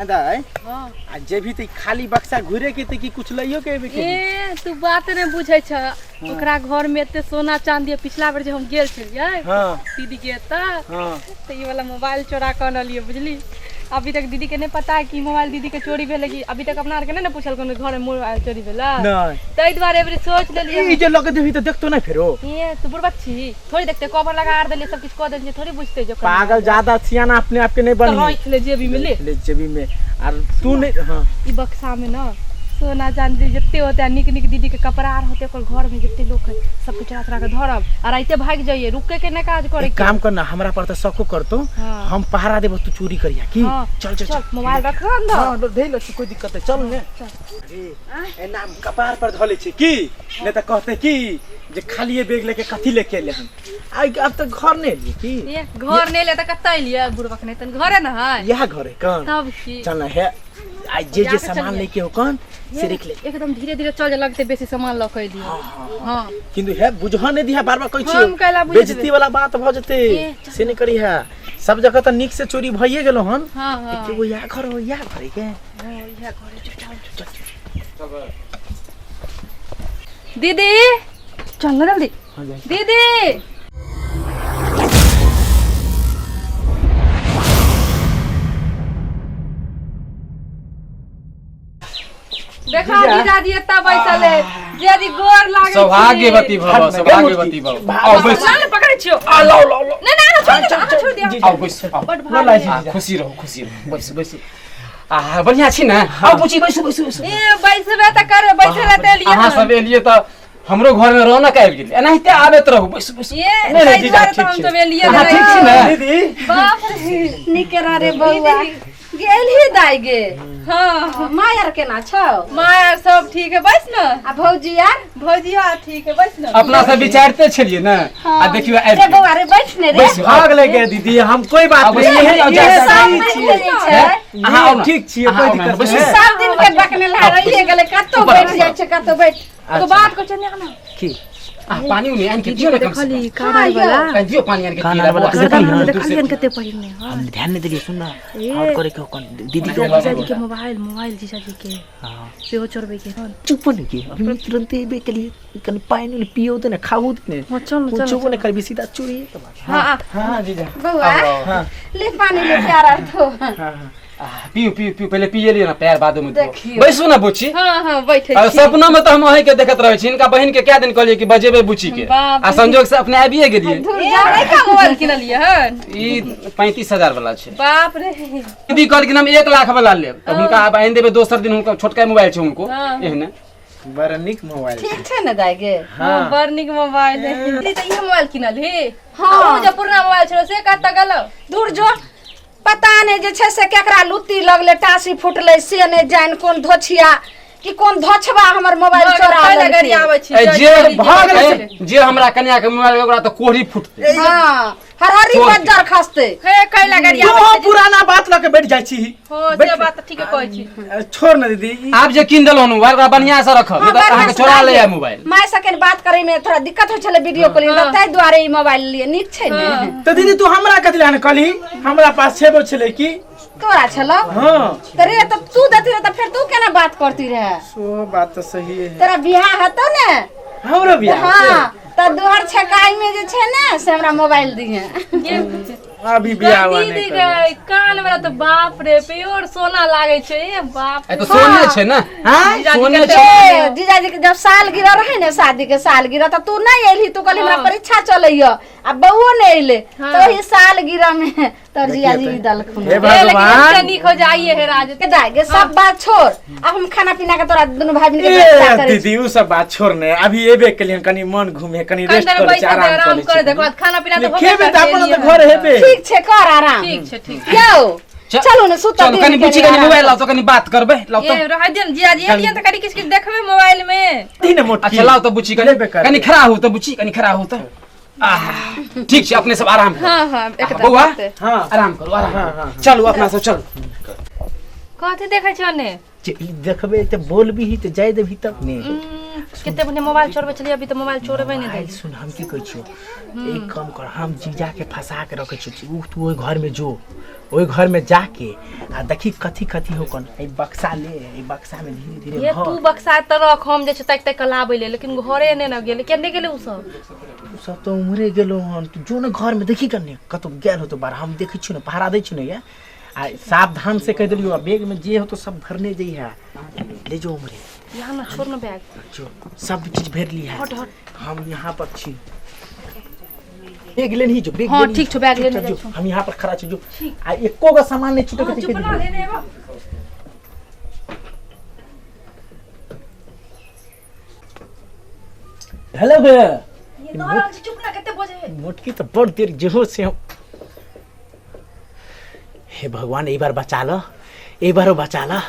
दाई हाँ। आ जेबही तऽ ई खाली बक्सा घुरे के तऽ की कुछ लइयो के एबे के ए तू बात नहि बुझै छ ओकरा घर में एते सोना चांदी है। पिछला बेर जे हम गेल छलियै हाँ दीदी के एतऽ हाँ तऽ ई वाला मोबाइल चोरा कऽ अनलियै बुझली अभी तक दीदी के नहीं पता है कि मोबाइल दीदी के चोरी भेलै कि अभी तक अपना आर के नहीं ने पूछल घर में मोबाइल चोरी भेलै नहीं ताहि दुआरे एबरी सोच लेलियै ई जे लऽ के देबही तऽ देखतो नहीं फेरो ए तू बुड़बक छी थोड़ी देखते कवर लगा आर देलियै सब किछु कऽ देलियै थोड़ी बुझते जो पागल ज्यादा सियाना अपने आप के नहीं तो बनी राखि ले जेबी में ले ले जेबी में आर तू नहीं हाँ ई बक्सा में ना सोना चांदी जते होते आ निक निक दीदी के कपड़ा आर होते ओकर घर में जते लोग है सबके चोरा चोरा के धरब आ राइते भागि जाइए रुके के नहीं काज करे एक काम करना हमरा पर तो शको करतो हाँ। हम पहरा देबो तू चोरी करिया की हाँ। चल चल चल मोबाइल रख अंदर हाँ धे लो कोई दिक्कत है चल ने अरे एना हम कपार पर धऽ लै छी की नहीं तऽ कहते की जे खालिए बैग लेके कथी लेके एले हन आई अब तऽ घर नहीं एलिए की ए घर नहीं ले त कतऽ एलियै बुड़बक नहीं तन घरे न है इएह घर है कन तब की चल ना है आई जे जे जाके सामान चलिए। लेके हो कन से रख ले एकदम धीरे धीरे चल लगते बेसी सामान लऽ के एलियै हाँ किन्तु है बुझह नहीं दिहा बार बार कहै हम कैला छियौ बुझि बेइज्जती देबै। वाला बात भऽ जेतै ए, चल। से नहीं करी है सब जगह तऽ नीक से चोरी भइए गेलो हन हाँ हाँ एके गो इएह घर हो इएह घर है के हाँ, इएह घरे छै, चल, चल। दीदी चल ना जल्दी हाँ, जाई। दीदी देखा जीजाजी एतऽ बैसल है जीजाजी गोर लागै छी। सौभाग्यवती भव हट, सौभाग्यवती भव आओ बैसू ना ना पकड़ै छियौ आ लाओ लाओ लाओ नहीं नहीं छोड़ दे अहाँ छोड़ दिअ आओ बैसू आओ बड ना भारी लाई है। जीजा। आ, खुशी रहू खुशी रहू बैसू बैसू आ बढ़िया छी ने आओ बुची बैसू बैसू बैसू ए बैसबे तऽ करबै बैसै लए तऽ एलियै अहाँ हन। सब एलियै तऽ हमरो घर में रौनक आबि गेलै एनाहिते आबैत रहू बैसू बैसू ए नहीं, नहीं, ताहि जीजा, दुआरे तऽ ठीक हम छै। सब एलियै अहाँ ठीक छी ने दीदी बाप रे नीके रह रे बौआ गेल ही दाइ गे हाँ माँ यार केना छौ माँ आर सब ठीक है बैस न आ भौजी यार भौजी आर ठीक है बैस न अपना सब विचारते छलियै ने आ देखियौ आबि रे गेल। बौआ रे बैठ ने रे बैसू भाग ले गए दीदी हम कोई बात अब नहीं यही- है यही ये सब सही मानि छियै लेने छै अहाँ आउ ने। ठीक छियै अहाँ कोई आउ ने, दिक्कत बैसू। नहीं सब दिन के बकने ला रहिए गेलै कतौ ऊपर बैठ आउ, जाइ छै कतौ बैठ तो बात कर चल ना की आ पानी उनी आनि के दियौ ने कम से कम कार वाला कनि दियौ पानी आनि के कान पियै ला, वाला बौआ। देखली हन। देखलियन कते पहिरने हँ हम ध्यान नहीं देलियै सुन ना ए। और करे के कौन दीदी के जीजाजी के मोबाइल मोबाइल जीजाजी के हाँ सेहो चोरबै के हन चुप नहीं की अभी तुरंत एबे के लिए कनि पानी उनी पियो दे ना खाओ दे ने हाँ, चल ना, चल ना, कुछो नहीं करबी सीधा चोरी के बात हाँ हां जीजा बौआ हां ले पानी ले प्यारा तो हां हां पियू पियू पियू पहिले पिए लिअ ना पैर बाद में धो। देखियौ। बैसू ना बुची हाँ हाँ बैठे और छी सपना में तो हम अहीं के देखत रहै छी हिनका बहिन के क्या दिन कहलियै कि बजेबै बुची के बाप आ रे। संजोग से अपने आबिए गेलियै धुर ए जा हमरा का मोबाइल किनलियै हन ई 35,000 वाला छै बाप रे दीदी कहलखिन हम 1 लाख वाला लेब तऽ हुनका आब आनि देबै दोसर दिन हुनका छोटका मोबाइल छै हुनको हाँ। एहने बड़ा नीक मोबाइल ठीक छै ने दाइ गे हाँ बड़ नीक मोबाइल है दीदी तऽ इहे मोबाइल किनल ही हाँ। आ उ जे पुरना मोबाइल छलो से कतऽ गेलौ दूर जो पता नहि जे छै से केकरा लुत्ती लगलै टासी फुटलै से नहि जानि कोन धोछिया कि कोन धोछबा हमर मोबाइल चोरा पहिले लेलकै। गाड़ी आबै छी ए, जे भाग ए, जे हमरा कन्या के मोबाइल ओकरा तऽ कोढ़ी फुटतै हाँ हरहरी चोर के। बज्जर खसतै हे कैला गाड़ी तू आबै हो छै पुराना बात लऽ के बैठ जाइ छी हो से बात तऽ ठीके कहै छी छोड़ ना दीदी ई- आब जे कीन देलहुँ मोबाइल ओकरा बढ़िआँ से रखब हाँ, नहि तऽ अहाँके बढ़िआँ से चोरा लैया दाइ गे। मोबाइल माय सके बात करे में थोड़ा दिक्कत होइ छलै वीडियो कॉलिंग हाँ। ताहि दुआरे ई मोबाइल लिए नीक छै ने तऽ दीदी तू हमरा कथी लए कहली हमरा पास छेबो छलै की तोरा छलौ हाँ तऽ रे तऽ तू देती रहे तऽ फेर तू केना बात करती रहे सो बात तऽ सही है तोरा बियाह हेतौ ने हमरो बियाह हाँ तऽ दुहर छकाई में जे छै ने से हमरा मोबाइल दिहे ये अभी बियाह हुआ दीदी नहीं गे कान वाला तऽ बाप रे प्योर सोना लागै छै ए बाप ए तऽ सोने छै ने हाँ सोने छै ए जीजाजी के जब साल गिरह रहे ने शादी के साल गिरह तऽ तू नहीं एलही तू कहली हमरा परीक्षा चलैय आ बौओ नहीं एले तऽ ओही साल गिरह में तोर जीजाजी ई देलखुन हे ए लेकिन भगवान एते नीक हो जाइए हे राज के दाय गे सब बात छोड़ अब हम खाना पीना के तोरा दुनू भाई बहन के व्यवस्था ए करै छी। दीदी उ सब बात छोड़ ने अभी एबे के लिए कनी मन घूमे कनी कनी रेस्ट देर कर बैठ छै आराम आराम कर कर देखो खाना पीना तऽ होबे खेबे तऽ करतै अपन एलियै तऽ घर हन। हेबे ठीक छै कर आराम ठीक छै ठीक यौ चलू ने सुतऽ चलू दिन कनि के बुची कनि आराम। मोबाइल लाउ तऽ कनि बात करबै लाउ ए तऽ रहै दियौ ने जीजाजी एलियै तऽ कनि किछु किछु देखबै मोबाइल में दी ने मोटकी अच्छा लाउ तऽ बुची कनि लेबे करबै। कनि खड़ा हो तऽ बुची कनि खड़ा हो तऽ आहा ठीक छै अपने सब आराम करू हाँ हाँ एकदम बौआ हाँ आराम करू आराम हाँ, करू हाँ, चलू अपना सब चलू कथी देखै छौ ने देखबै तऽ बोलबी तऽ जाय देबही तब ने कते बढ़िया मोबाइल चोरबै छलियै, अभी तऽ मोबाइल चोरेबै नहि मोबाइल दै। सुन, हम की कहै छियौ, एक काम कर, हम जीजा के फंसा के रखै छियौ। उ तू ओहि घर में जो, ओहि घर में जाके आ देखी कथी कथी हो कन। एहि बक्सा ले, एहि बक्सा में धीरे धीरे ये भर। तू बक्सा तऽ रख, हम जे छै ताकि ताकि कऽ लाबै ले, लेकिन घरे नहि ने गेलै। केने गेलै उ सब? उ सब तऽ उम्हरे गेलो हन। तू जो ने घर में, देखी कन्ने कतौ गेल होतो बाहर। हम देखै छियौ ने, पहरा दै छियौ ने ये। आ सावधान से कहि देलियौ, आ बैग में जे होतो सब भरने जइहे, ले जो उम्हरे। यहाँ ना छोड़ ना बैग। जो सब चीज भर ली है। हट हट। हम यहाँ पर छी, बैग लेने जो, बैग हाँ, लेने। ठीक छौ, बैग लेने जो, जाइ छौ। हम यहाँ पर खड़ा छी, जो आ एको गो सामान नहीं छूटे के। चुप ना, लेने आबो। हेलो गे। ये दऽ रहल छी, चुप ना, कते बजे है? मोटकी तऽ बड़ देर जेहो से हम। हे भगवान, एक बार बचा लो, एक बार बचा लो।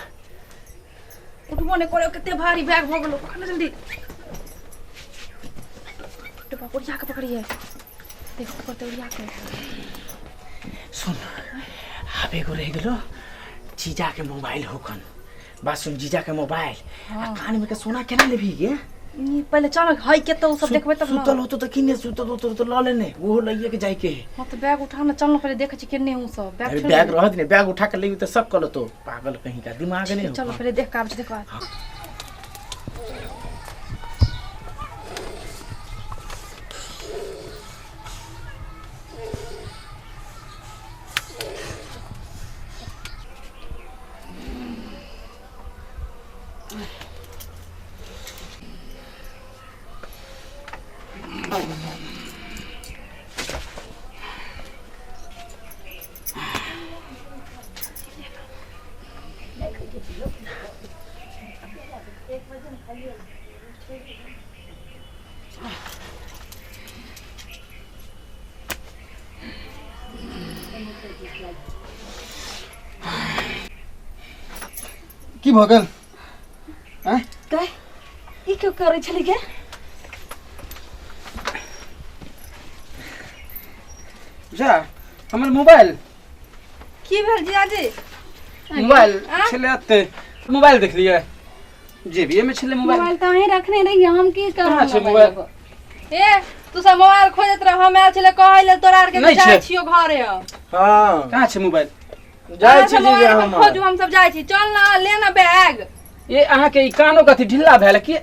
उठबो नहि करे, कते भारी बैग भऽ गेलो। पकड़ ना जल्दी। रे बाप, ओरिया के पकड़िए, देखो पकड़ते ओरिया के। सुन, आब एगो रहि गेलो जीजा के मोबाइल होखन। बात सुन, जीजा के मोबाइल आ कान में के सोना केना लेबही गे? ई पहिले चल, है के तऽ उ सब देखबै तब ना। सुतल होतो तऽ की ने सुतल होतो तऽ लऽ लेने, ओहो लइए के जाय के है। हाँ तऽ बैग उठा ना, चल ना, पहिले देखै छी केने हूँ सब बैग। अरे छोड़ बैग दे। रहत ने, बैग उठा के लेबी तऽ सब कऽ लेतो। पागल कहीं का, दिमाग नहीं हो। चलो पहिले देख के आबै छी, देखो। की भऽ गेल आँय? गै, ई क्यों करै छली गे? जा, हमर मोबाइल। की भेल जीजाजी? मोबाइल आँय? छलै एते, मोबाइल देखलियै जेबिये में छलै मोबाइल। मोबाइल तऽ अहीं रखने रहियै, हम की कहाँ करब छै मोबाइल? ए, तू सब मोबाइल खोजैत रह, हम आयल छलै कहै लेल तोरा आरके नहि जाइ छै। छियौ घरे। हाँ। कहाँ छै मोबाइल? जाइ छी अहाँ सब जीजा। मोबाइल हम खोजू, हम सब जाइ छी। चल ना, ले ना बैग। ये अहाँके ई कानो कथी ढिल्ला भेल की?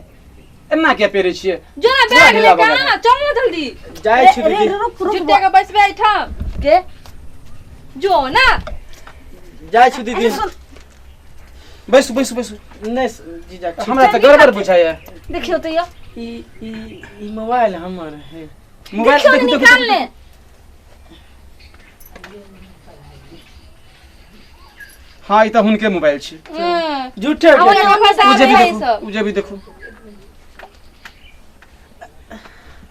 एना किया पेरै छियै? जो ना पूरा बैग ढिला लेके भऽ आ गेल। ना, चल ना जल्दी। जाइ छी रे दीदी। रुक रुक। झुट्टे के बैसबे एहिठाम? के जो ना। जाइ छी दीदी। बैसू बैसू बैसू। नहि जीजा, ठीक। हमरा तऽ गड़बड़ बुझाइया। देखियौ तऽ यौ। ई ई ई मोबाइल हमर है। मोबाइल देखियौ ने, देखू देखू। निकाल ले। हाँ, ई तऽ हुनके मोबाइल छै। हम्म। झूठे आब के। ओहि फंसा उ जे दे भी है देखू सब। उ जे भी देखू।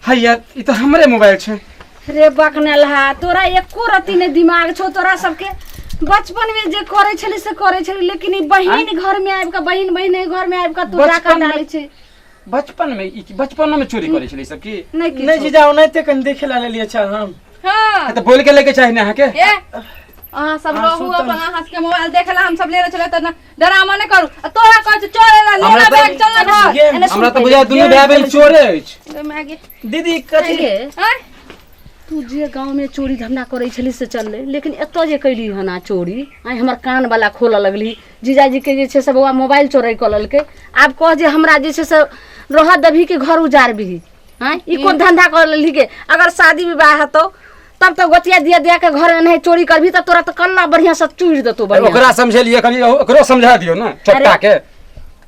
हैया, ई तऽ हमरे मोबाइल छै। रे बकनेलहा, तोरा एको रत्ती नहि दिमाग छौ। तोरा सबके बचपन में जे करे छली से करे छली, लेकिन ई बहिन घर में आबि कऽ, बहिन बहिन घर में आबि कऽ तू डाका बचपन में- डालै छै। बचपन में ई बचपन में चोरी करै छलै ई सब की? नहि नहि किछो। जीजा, ओनाहिते कनि देखे ला लेलियै अच्छा हम। हाँ। तऽ बोल के लेके चाही ने अहाँके। ए, अहाँ सब अहाँ रहू सुतल। अपन अहाँ सबके मोबाइल देखे ला हम सब लेने छलै तऽ डरामा नहि करू। आ तोरा कहै छै चल एला, हमरा लेना तऽ- बैग, चल ना घर। गे, एने सुन हमरा तऽ पहिले। बुझाय दुनू भाय बहिन चोरे अछि। गे माय गे। दीदी कथी? गे, आँय? तू जे गाँव में चोरी धंधा करै छली से चललै, लेकिन एतऽ जे कैली हन आ चोरी, आइ हमर कान वाला खोलऽ लगली। जीजाजी के जे छै से बौआ मोबाइल चोरै कऽ लेलकै। आब कह जे हमरा जे छै से रहऽ देबही कि घर उजारबिही? आँय, ई कोन धंधा कऽ लेलही गे? अगर शादी विवाह हेतौ तब तऽ गोतिया दिया दिया के घर एनाही चोरी करबही तऽ तोरा तऽ कल्ला बढ़िया से चूरि देतौ बढ़िया। ओकरा समझेलियै कनि, ओकरो समझा दियौ ने चोट्टा के।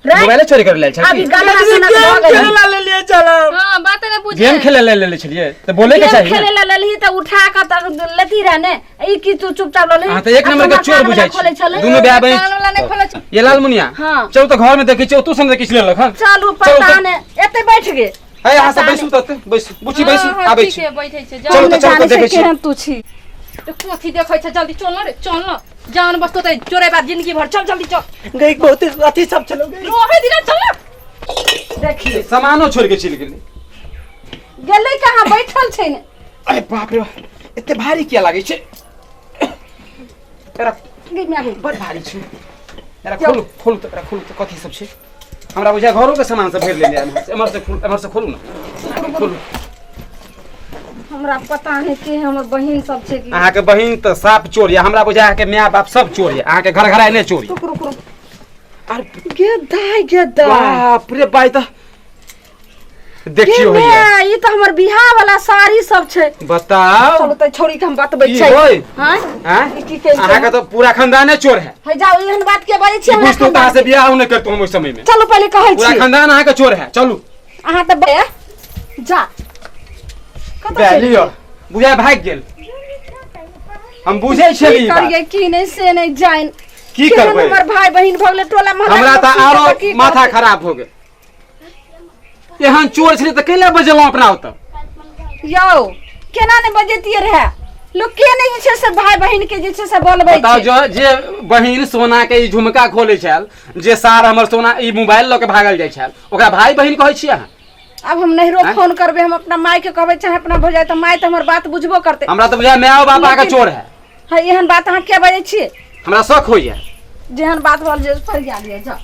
रे, मोबाइले चोरी कर लेल अभी छलियै? गलहा सनक भऽ गेलै। खेले ला लेलियै चलब। हाँ, बात नहि बुझे। गेम खेले ले लेले छलियै तऽ बोले के गेम चाही ने। खेले ला लेलही तऽ उठा कऽ तऽ लेती रह ने। ई की तू चुपचाप लऽ लेलही? अहाँ तऽ एक आ नंबर के तोहर चोर कान वाला बुझाइ खोलै छी छलै। दुनू भाय कान वाला नहि खोलै बहिन। छै। ये लाल मुनिया, हाँ। चलू तऽ घर में देखै छियै, ओतौ से ने किछु लेलक हन। चलू, चलू पता तऽ। नहि, एते बैठ गे। है, अहाँ सब पता बैसू तऽ एतै, बैसू बुच्ची, बैसू। हाँ, हाँ, आबै ठीक छी। है, बैठे छै। चलू जाउ। तऽ, नहि चलू तऽ जानै छै देखै छी। केहन तू छी। तऽ कथी देखै छै? जल्दी चल ना रे, चल ना, जान बचतो तऽ चोरे बात जिंदगी भर। चल जल्दी चल। गई बहुत अथी सब चलो गई। रोहे दिना, चल ना। देखिए। सामानो छोड़ के चलि गेलै। गेलै कहाँ, बैठल छै ने। अरे बाप रे बाप, एते भारी किया लागै छै एकरा? गे माय गे। बड़ भारी छै एकरा। खोलू खोलू तऽ, एकरा खोलू तऽ, कथी सब छै? हमरा बुझाय घरो के सामान सब भरि लेने एम्हर से, एम्हर से खोलू, एम्हर से खोलू ना, खोलू। हमरा पता नहीं के हमर बहिन सब छै कि। अहाँके बहिन तऽ साफ चोर यऽ, हमरा बुझाय अहाँके माय बाप सब चोर यऽ, अहाँके घर घराय नहि चोर यऽ। रुक रुक रुक। अरे गे दाय गे दाय। बाप रे बाई, तऽ गे देखियौ हैया। माय, ई तऽ हमर बियाह वाला साड़ी सब छै। बताउ। चलू तऽ छोड़ी के हम बतबै की छै। होय? हाँ? आँय? ई की केलकै? अहाँके तऽ पूरा खानदाने चोर है। हे जाउ, एहन बात के बजै छी ई हमरा बुझतो तऽ अहाँ से खानदान। बियाह नहि करतो हम ओहि समय में। चलू पहिले कहै पूरा छी। खानदान अहाँके चोर है, चलू। अहाँ तऽ जा कतऽ बे, चलि लिअ, बुझाय भागि गेल। हम बुझै छलियै की ई बात। करियै की नहि से नहि जानि। की केहन करबै? हमर भाय बहिन भऽ गेलै टोला मोहल्ला हमरा के तऽ लोक सुनतै आरो तऽ की माथा कहतै? खराब हो गेल। एहन चोर छलै तऽ कैला बजेलहुँ अपना ओतऽ? यौ केना नहि बजैतियै रहए, लोक के नहि जे छै से भाय बहिन के जे छै से बोलबै बताउ छै। जो जे बहिन सोना के ई झुमका खोलै छल, जे सार हमर सोना ई मोबाइल लऽ के भागल जाइ छल, ओकरा भाय बहिन कहै छियै अहाँ? आब हम नैहरो आँय? फोन करबै, हम अपना माय के कहबै चाहे अपना भौजाइ, तऽ माय तऽ हमर बात बुझबो करतै। हमरा तऽ बुझाय माय बाप अहाँके लेकिन- चोर है। है एहन बात अहाँ किया बजै छियै? हमरा शक होइया। जेहन बात भऽ जे फरिया लिअ जाउ।